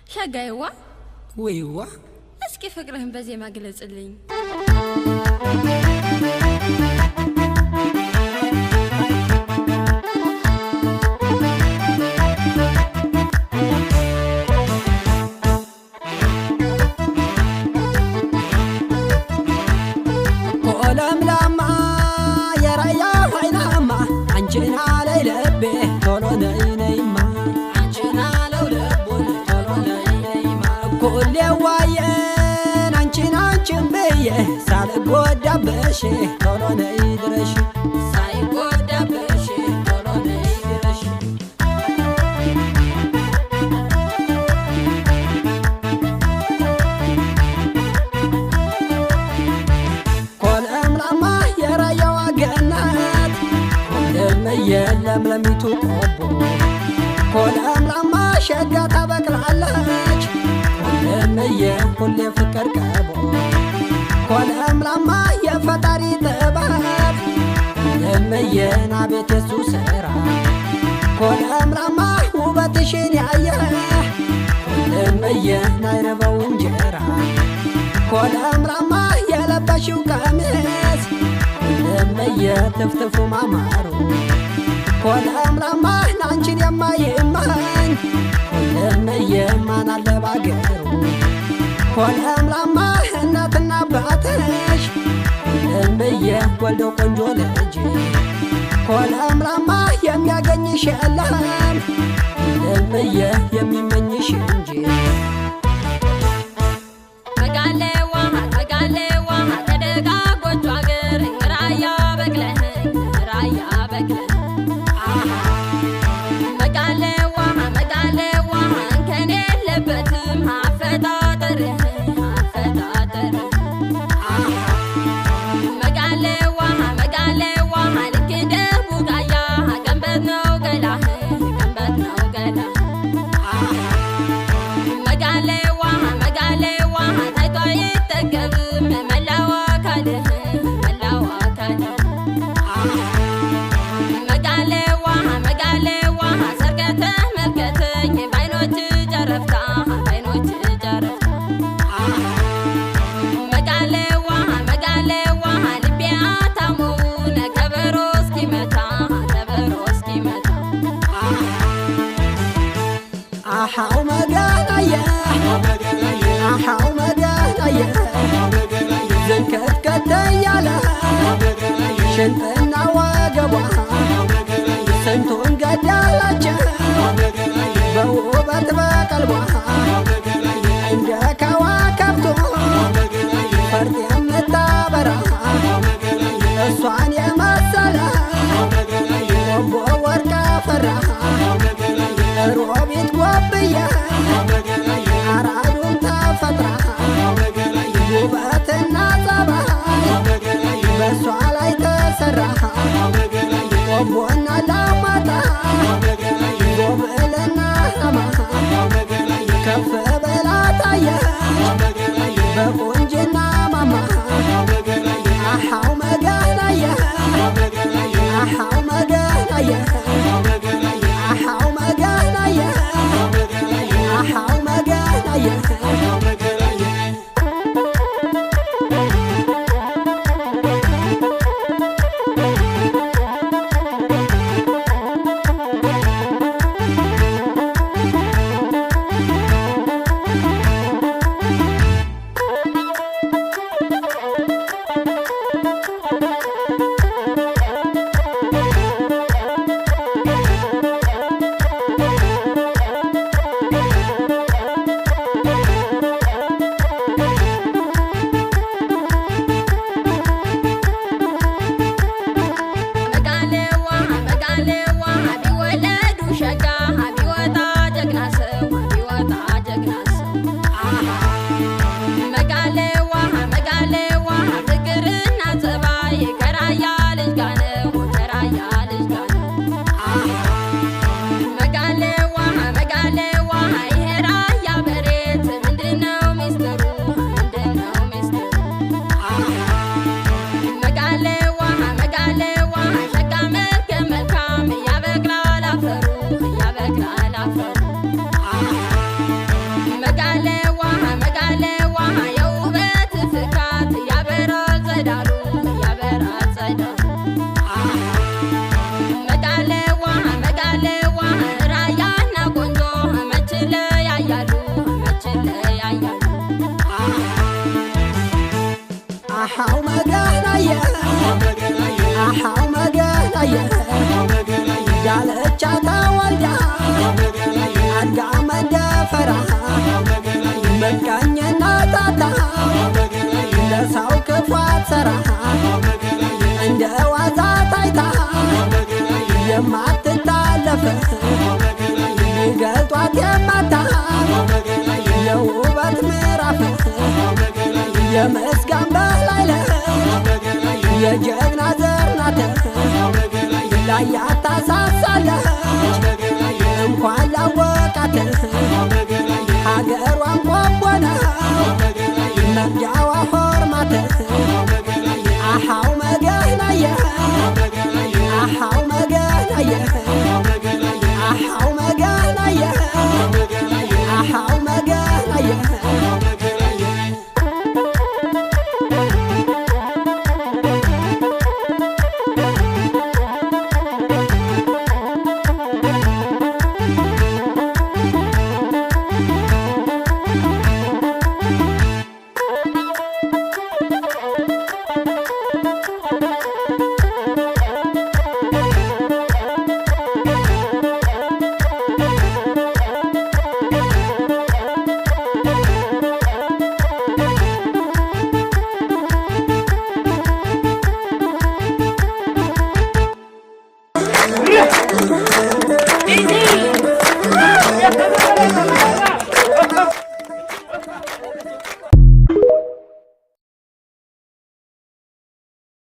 ሸጋይዋ ወይዋ እስኪ ፍቅርህን በዜማ ግለጽልኝ። ኮለምላማ የራያ ኃይላማ አንቺን አለይ ልቤ ቶሎ ነይ ነይማ አንቺን አለው ልቡን ቶሎ ነይ ነይማ ኩሌዋየን አንቺን አንቺን ብዬ ሳልጎዳብሽ ቶሎ ነይ ድረሽ ሳይጎዳብሽ ቶሎ ነይ ድረሽ። ኮለምላማ የራያዋ ገነት ሁልምዬ ለምለሚቱ ቆቦ ኮለምላማ ሸጋ ታበቅላለች ሁልምዬ ሁሌ ፍቅር ቀርቦ ኮለምላማ የፈጣሪ ጥበብ ሁልምዬ ናቤት የሱ ስራ ኮለምላማ ውበትሽን ያየ ሁልምዬ ናይርበው እንጀራ ኮለምላማ የለበሽው ቀሚስ ሁልምዬ ትፍትፉ ማማሩ ኮለምላማ ናንቺን የማይመኝ ሁልምዬ ማን አለ ባገሩ ኮለምላማ እናትና አባትሽ ሁልምዬ ወልደው ቆንጆ ልጅ ኮለምላማ የሚያገኝሽ የለም ሁልምዬ የሚመኝሽ እንጂ። መጋሌዋ መጋሌዋ ከደጋጎቹ አገር ራያ በቅለህ ራያ በቅለህ መጋሌዋ መጋሌዋ እንከን የለበትም አፈጣጠርህ አፈጣጠርህ መጋሌዋ መጋሌዋ ልክ እንደ ቡቃያ ቀንበር ነው ገላህ ቀንበር ነው ገላህ መጋሌዋ መጋሌዋ ታይቶ አይጠገብም መላው አካልህ መላው አካልህ መጋሌዋ መጋሌዋ ሰርገህ ተመልከተኝ ባይኖች ጨረፍታ ባይኖች ጨረፍታ መጋሌዋ መጋሌዋ ልቤ አታሙን ከበሮ እስኪመታ ከበሮ እስኪመታ። አሓው መገናየ አሓው መገናየ ዝንክትክት እያለ ሽንጥና ወገቧ ስንቱን ገደላቸው በውበት በቀልቧ እንደ ከዋክብቱ ፈርጥ የምታበራ እሷን የመሰለ ቆቦ ወርቅ አፈራ ሮቢት ጎብዬ አራዱም ተፈጥራ ውበትና ጸባይ በእሷ ላይ ተሰራ ቆቦና ላማጣ ጎብልና ራማ ከፍ ብላ ታየች በቁንጅና ማማ አሓው መገናየ አሓው መገናየ አሓው መገናየ አሓው መገናየ። መጋሌዋ መጋሌዋ ቢወለዱ ሸጋ ቢወጣ ጀግና ሰው ቢወጣ ጀግና ሰው መጋሌዋ መጋሌዋ ፍቅርና ጸባይ ከራያ ልጅ ጋ ነው ከራያ ልጅ ጋ ነው መጋሌዋ መጋሌዋ ይሄ ራያ መሬት ምንድነው ሚስጥሩ ምንድነው ሚስጥሩ መጋሌዋ መጋሌዋ ሸጋ መልከ መልካም ያበቅላል አፈሩ ያበቅላል አፈሩ። መጋለዋ መጋለዋ የውበት ፍካት ያበራል ፀዳሉ ያበራል ፀዳሉ። መጋለዋ መጋለዋ ራያና ቆንጆ መች ለያያሉ መች ለያያሉ። አሓው መገናየ አሓው መገናየ ዳለቻ ተወልዳ አድጋ መንደፈራ ምቀኝና ታታ ለሰው ክፉ አትሰራ እንደ ዋዛ ታይታ የማትታለፍ ቢገልጧት የማታ የውበት ምዕራፍ የምስጋን በላይ የጀግና ዘር ናት ላያት ታሳሳለች እንኳን ላወቃት ሀገሯን።